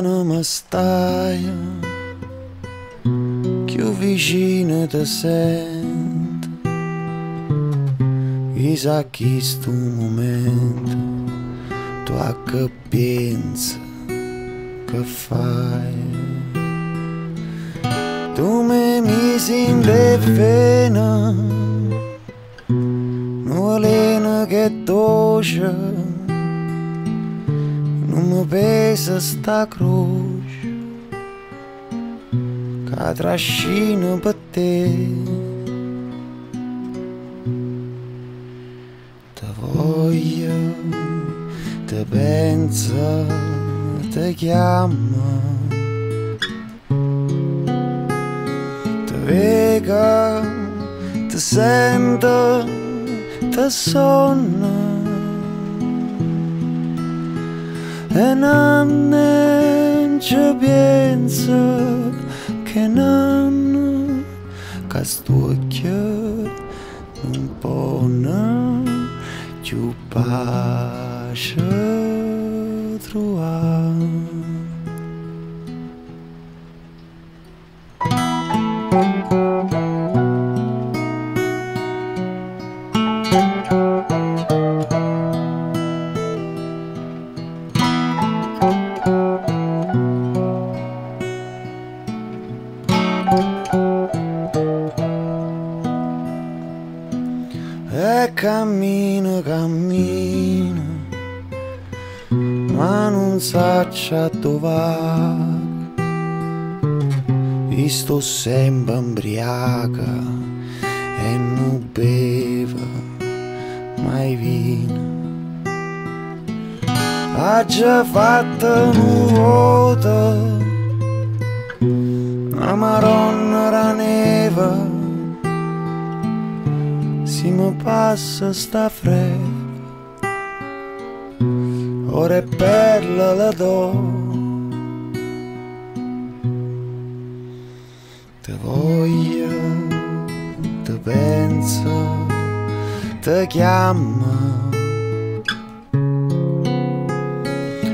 luntano mi stai, più vicino ti sento. Chissà chi sto momento, tu a che pensi, che fai? Tu mi misi in vena, non che dolce, non mi pesa sta croce, che trascino per te. Te voglio, te penso, te chiamo, te vedo, te sento, te sonno. E non ci penso che non, che sto non può più pace trovare. E cammino, cammino, ma non saccio dove va. Io sto sempre ubriaca e non bevo mai vino. Ha già fatto un voto, la Madonna la neve. Se mi passa sta freva, ora è perla la do. Te voglio, te penso, te chiamo,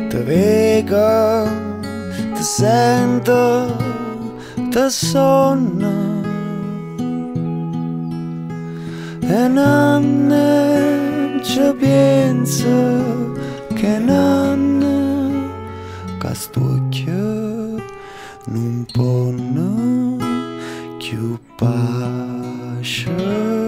te vedo, te sento, te sonno. E non ci penso che non, che sto non può più pace.